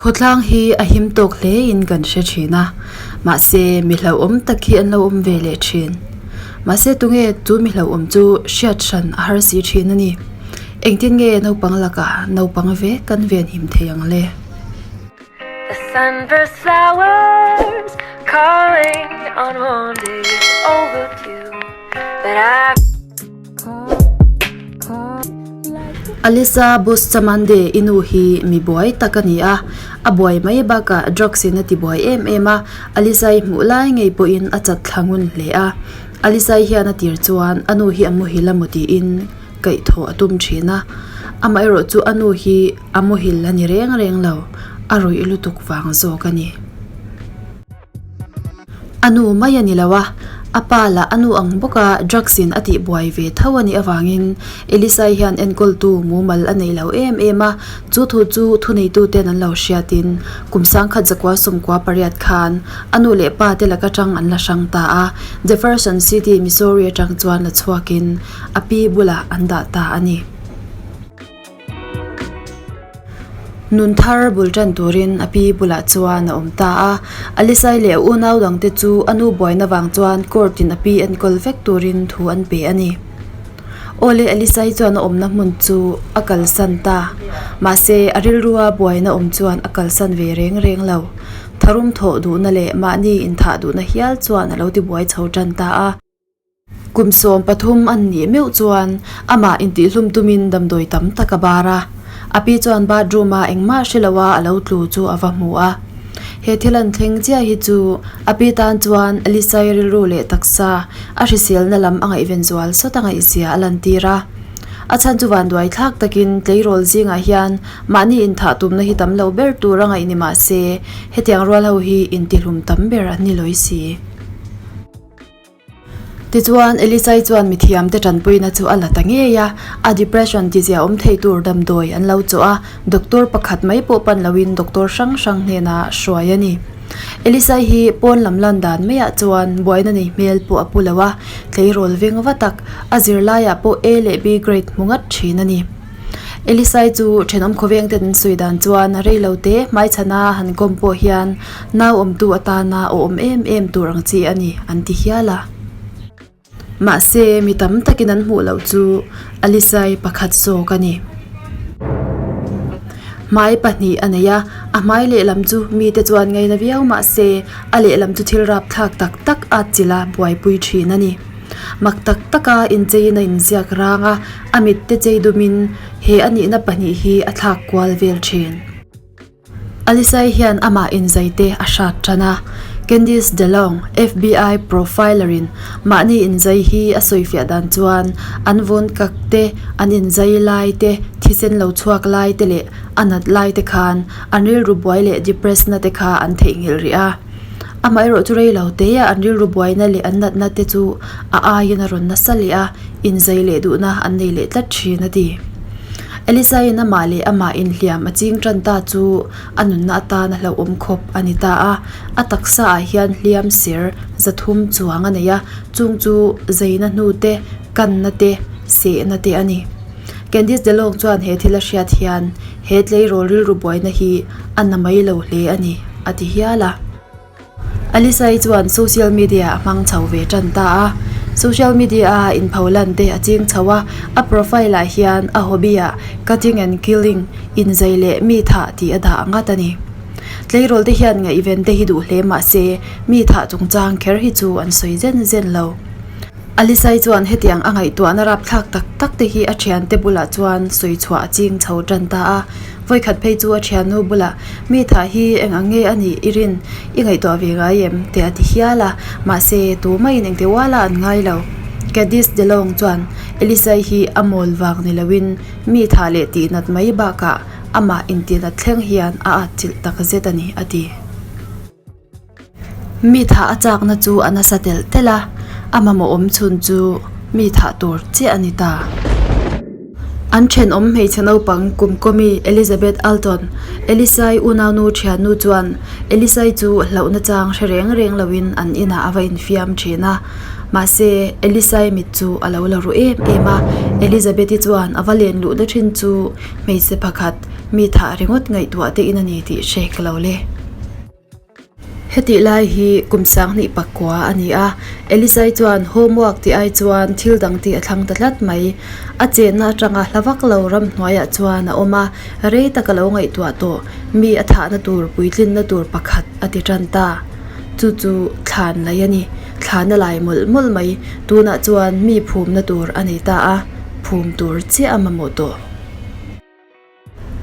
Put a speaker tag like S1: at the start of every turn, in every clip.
S1: Khawtlang hi a him tawk hlein kan hre thin a, mahse mi hlauhawm tak hi an lo awm ve leh thin. Mahse tunge chu mi hlauhawm chu hriat hran a har si thin a ni. Engtin nge naupang lakah naupang ve kan venhim thei ang le?
S2: The sunburst flowers calling on one day it's overdue But I
S1: Alisa Bustamante i nu hi mi buai tak a ni a, a buai mai bakah drugs in a ti buai em em a, Alisa i hmuh lai ngei pawhin a chat thla ngun hle a, Alisa i hian a tir chuan a nu hi a muhil a maw tiin kaihthawh a tum thin a, amaherawh chu a nu hi a muhil a ni reng reng lo, a ruih lutuk vang zawk a ni. A nu mai a ni lo a, a pa lah a nu ang bawka drugs in a tih buai ve tho a nih avangin Elisai hian enkawltu mumal a nei lo em em a, chu thu chu thuneituten an lo hriatin kum sangkhat zakua sawmkua pariat khan a nu leh pa te laka tang an la hrang ta a, Jefferson City, Missouri atang chuan la chhuakin a pi bulah an dah ta a ni. Nun thar bul tan turin a pi bulah chuan a awm ta a. Alisai leh a unau dangte chu a nu buaina vang chuan court in a pi enkawl vek turin thu an pe a ni. Awle Alisai chuan a awmna hmun chu a kalsan ta. Mahse a rilrua buaina awm chuan a kalsan ve reng reng lo. Tharum thawh duhna leh mahni inthah duhna hial chuan a lo tibuai chho tan ta a. Kum 13 an nih meuh chuan amah intihhlum tumin damdawi tam tak a bar a. A pi chuan bathroom ah engmah hre loa a lo tlu chu a va hmu a. He thil an thleng chiah hi chu a pi tan chuan Alisai rilru leh taksa a hriselna lam a ngaihven zual sawt a ngaihzia a lantir a. A chhan chu vanduai thlak takin tleirawl zingah hian mahni inthah tumna hi tam lo ber tur a ngaih ni mah se hetiang rual ho hi intihlum tam ber an ni lawi si. Tichuan, Elisai chuan mithiamte tanpuina chu a la ta ngei a, a depression tizia awm thei tur damdawi an lo chawh a, doctor pakhat mai pawh pan loin doctor hrang hrang hnenah hruai a ni. Elisai hi pawn lam lan dan maiah chuan buaina nei hmel pawh a pu lo a, tleirawl veng va tak, a zirlaiah pawh A leh B grade hmu ngat thin a ni. Elisai chu thenawm khawveng ten an sawi dan chuan reilo te hmaichhana han kawm pawh hian nau awmtu atana a awm em em tur ang chi a ni an ti hial a. Mahse mi tam takin an hmuh loh chu Elisai pakhat zawk a ni. Hmai pahnih a nei a, a hmai lehlam chu mite chuan ngaina viau mahse a lehlam chu thil rapthlak tak tak a chilh a buaipui thin a ni. Mak tak taka incheiin a inziak rang a, a mitte chei dumin he a nihna pahnih hi a thlak kual vel thin. Alisai hian amah inzaite a hrat tan a, Candice DeLong, FBI profiler-in mahni inzai hi a sawifiah dan chuan an vawn kak te, an inzai lai te, thisen lo chhuak lai te leh a nat lai te khan an rilru buai leh depress-na te kha an theihnghilh rih a. Amaherawh chu rei lo te a an rilru buaina leh an natna te chu a aiin a rawn nasa leh a, inzai leh duhna an nei leh tlat thin a ti. Elisa-in amah leh amah inhliam a ching tan ta chu a nunna atan a hlauhawm khawp a ni ta a, a taksa ah hian hliam ser 300 chuang a nei a, chung chu zaina hnu te, kanna te, sehna te a ni. Candice DeLong chuan he thil a hriat hian he tleirawl rilru buaina hi a na mai lo hle a ni, a ti hial a. Alisai chuan social media a hmang chho ve tan ta a. Social media a inpho lan te a ching chho a, a profile ah hian a hobby ah cutting and killing, inzai leh mi thah tih a dah ngat a ni. Tleirawl te hian ngaihven te hi duh hle mah se mi thah chungchang kher hi chu an sawi zen zen lo. Alisai chuan hetiang a ngaihtuahna rapthlak tak tak te hi a thiante bulah chuan sawi chhuah a ching chho tan ta a. Vawikhat phei chu a thiannu bulah, Mi thah hi eng ang nge a nih i rin? I ngaihtuah ve ngai em? te a ti hial a. Mahse, tumaiin engte uala an ngai lo. Candice DeLong chuan Elisai hi a mawl vang ni loin mi thah leh tihnat mai bakah amah intihnat thleng hian a atchilh takzet a ni, a ti. Mi thah a chakna chu a nasa telh telh a, a mamawh awm chhun chu mi thah tur chiah a ni ta. An thenawm hmeichhe naupang kumkawmi Elizabeth Alton, Elisai unaunu thiannu chuan Elisai chu hlauhna chang hre reng reng loin an inah a va infiam thin a. Mahse, Elisai mit chu a lo la ru em em a. Elizabeth-i chuan a va len luhna thin chu hmeichhe pakhat mi thah ringawt ngaihtuah te in a ni tih hre ka lo le. Hetih lai hi kum sanghnih pakua a ni a, Elisai chuan homework tih ai chuan thil dang tih a thlang ta tlat mai. A chenna atanga hla vak lo ramhnuaiah chuan a awm a, rei tak a lo ngaihtuah tawh mi a thahna tur puitlinna tur pakhat a ti tan ta. Chu chu thlan laih a ni. Thlan a lai mawlh mawlh mai. Tunah chuan mi phumna tur a nei ta a, phum tur chiah a mamawh tawh.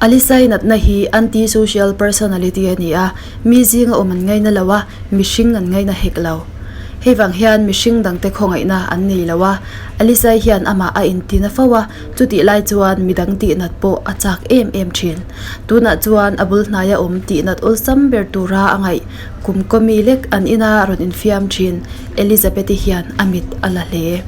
S1: Alisai natna hi anti-social personality a ni a, mi zinga awm an ngaina lo a, mihring an ngaina hek lo. Hei vang hian mihring dangte khawngaihna an nei lo a, Alisai hian amah a intina fo a, chutih lai chuan midang tihnat pawh a chak em em thin. Tunah chuan a bul hnaia awm tihnat awlsam ber tura a ngaih kum kawmi lek an ina rawn infiam thin Elizabeth-i hian a mit a la hle.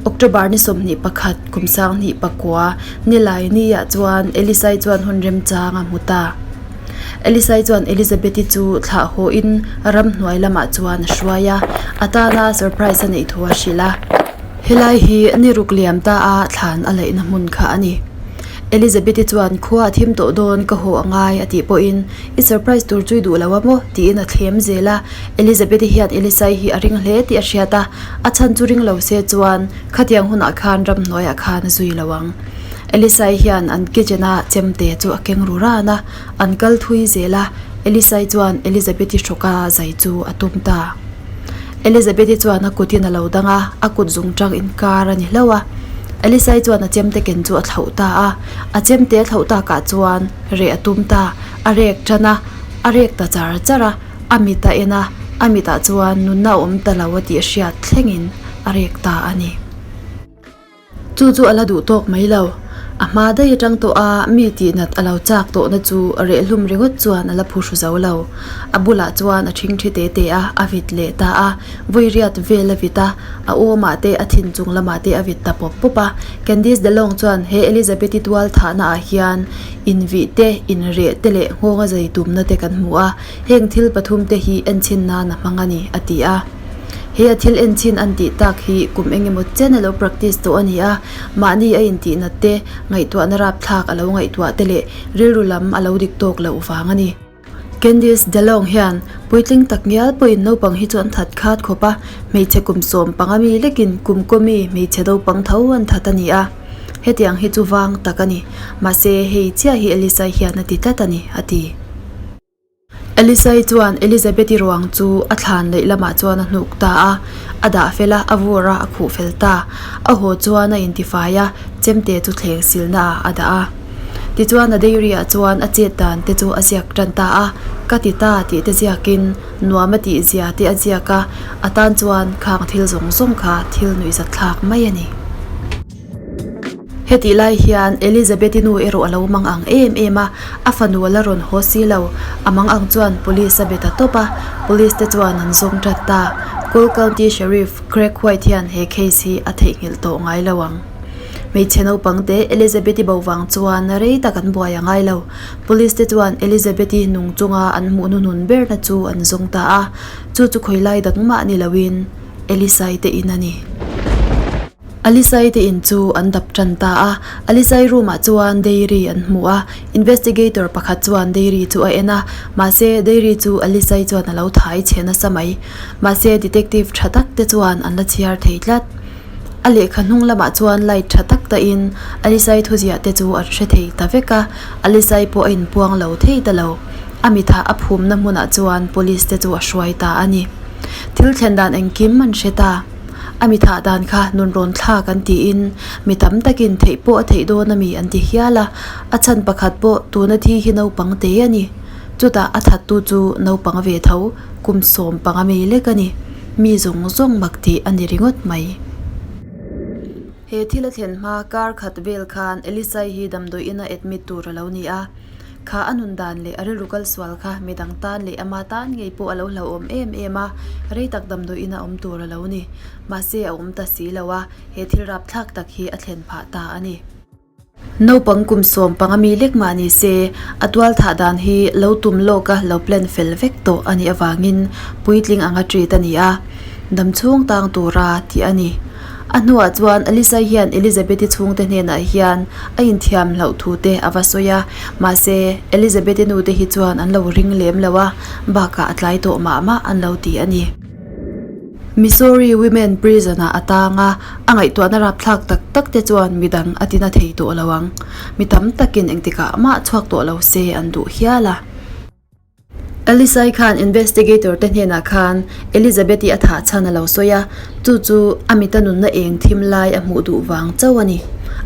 S1: October ni 21 kum sanghnih pakua nilai niah chuan Elisai chuan hun remchang a hmu ta. Elisai chuan Elizabeth-i chu thlah hawhin ramhnuai lamah chuan a hruai a, a tana surprise a neih thu a hrilh a. Helai hi ni ruk liam ta a thlan a laihna hmun kha a ni. Elizabeth-i chuan khua a thim tawh dawn ka haw a ngai a tih pawhin I surprise tur chu i duh lo a maw? tiin a thlem zel a. Elizabeth-i hian Elisai hi a ring hle tih a hriat a, a chhan chu ring lo se chuan khatiang hunah khan ramhnuaiah khan a zui lo ang. Elisai hian an kitchen-a chemte chu a keng ru ran a, an kal thui zel a, Elisai chuan Elizabeth-i hrawka zai chu a tum ta. Elizabeth-i chuan a kutin a lo dang a, a kut zungchang inkar a ni hlauh a. Elisai chuan a chemte ken chu a thlauh ta a, a chemte a thlauh takah chuan reh a tum ta, a rek tan a, a rek ta char char a, a mit a en a, a mitah chuan nunna a awm ta lo a tih hriat thlengin a rek ta a ni. Chu chu a la duh tawk mai lo. A hma daih atang tawh a mi tih nat a lo chak tawhna chu reh hlum ringawt chuan a la phu hru zo lo. A bulah chuan a ṭhing ṭhi te te a, a vit leh ta a. Vui riat vel a vit a, a awmah te a thin chung lamah te a vit ta pawp pawp a. Candice DeLong chuan he Elizabeth-i tual thahna ah hian invih te, inreh te leh nghawnga zai tumna te kan hmu a, heng thil pathum te hi enchhin nan a hmang a ni, a ti a. He a thil enchhin an tih tak hi kum eng emaw chen a lo practice tawh a ni a, mahni a intihna te, ngaihtuahna rapthlak a lo ngaihtuah te leh rilru lam a lo dik tawk loh vang a ni. Candice DeLong hian puitling tak ngial pawhin naupang hi chu an that khat khawp a, hmeichhe kum 15 mi lekin kum kawmi hmeichhe naupang tho an that a ni a, hetiang hi chu vang tak a ni. Mahse hei chiah hi Elisai hian a ti tlat a ni, a ti. Elisai chuan Elizabeth-i ruang chu a thlan leh lamah chuan a hnuk ta a, a dah fel a, a vur a, a khuh fel ta. A haw chuan a intifai a, chemte chu thleng silna ah a dah a. Tichuan a diary ah chuan a chet dan te chu a ziak tan ta a, ka ti ta tih te ziakin nuam a tih zia te a ziak a, a tan chuan khang thil zawng zawng kha thil nuihzat thlak mai a ni. Hetih lai hian Elizabeth-i nu erawh a lo mang ang em em a, a fanu a la rawn haw si lo. A mang ang chuan Police a be ta tawp a, Police te chuan an zawng tat ta. Cole County Sheriff Craig White hian he case hi a theihnghilh tawh ngai lo ang. Hmeichhe naupang te Elizabeth-i bo vang chuan rei tak an buai a ngai lo. Police te chuan Elizabeth-i nung chunga an hmuh hnuhnun berna chu an zawng ta a, chu chu khawilai dang mah ni loin Elisai te in a ni. Alisai te in chu an dap tan ta a, Alisai room ah chuan dairy an hmu a, investigator pakhat chuan dairy chu a en a, mahse dairy chu Alisai chuan a lo thai chhe nasa mai. Mahse detective tha tak te chuan an la chhiar thei tlat. A lehkha hnung lamah chuan light tha tak dahin Alisai thuziah te chu an hre thei ta vek a, Alisai pawh a inpuang lo thei ta lo. A mithah a phumna hmunah chuan police te chu a hruai ta a ni. Thil thlen dan engkim an hre ta. A mi thah dan kha nun rawn thlak an tiin mi tam takin theih pawh a theih dawn a mi an ti hial a, a chhan pakhat pawh tuna thi hi naupang te a ni. Chutah a thattu chu naupang ve tho, kum 15 mi lek a ni. Mi zawng zawng mak tih a ni ringawt mai. He thil a thlen hma kar khat vel khan Elisai hi damdawi ina admit tur a lo ni a. Kha a nun dan leh a rilru kal sual kha midang tan leh ama tan ngei pawh a lo hlauhawm em em a, rei tak damdawiin a awm tur a lo ni. Mahse a awm ta si lo a, he thil rapthlak tak hi a thlen phah ta a ni. Naupang kum 15 mi lek mah ni se, a tual thah dan hi lo tum lawk a lo plan fel vek tawh a nih avangin puitling anga treat a ni a. Damchhung tang tura tih a ni. A hnuah chuan Elisa hian Elizabeth-i chhungte hnenah hian a inthiam hlauh thu te a va sawi a, mahse Elizabeth-i nute hi chuan an lo ring lem lo a, bakah a tlai tawh mah mah an lo ti a ni. Missouri Women Prison-ah a tang a, a ngaihtuahna rapthlak tak tak te chuan midang a tina thei tawh lo ang. Mi tam takin engtikah mah chhuak tawh lo se an duh hial a. Elisai khan investigator te hnenah khan Elizabeth-i a thah chhan a lo sawi a, chu chu a mita nunna eng thim lai a hmuh duh vang chauh a ni.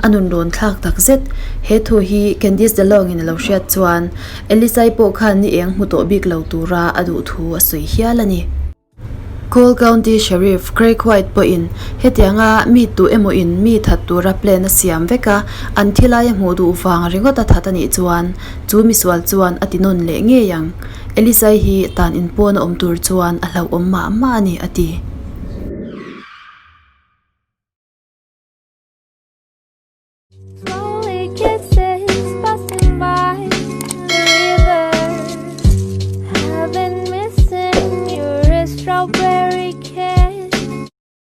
S1: A nun rawn thlak tak zet. He thu hi Candice DeLong-in a lo hriat chuan Elisai pawh khan ni eng hmu tawh bik lo tura a duh thu a sawi hial a ni. Cole County Sheriff Craig White pawhin hetianga mi tu emaw in mi that tura plan a siam vek a, an thi laia hmuh duh vang ringawt a that a nih chuan chu misual chuan a ti nawn leh ngei ang. Elisai hi tan inpawn a awm tur chuan a hlauhawm mah mah a ni, a ti.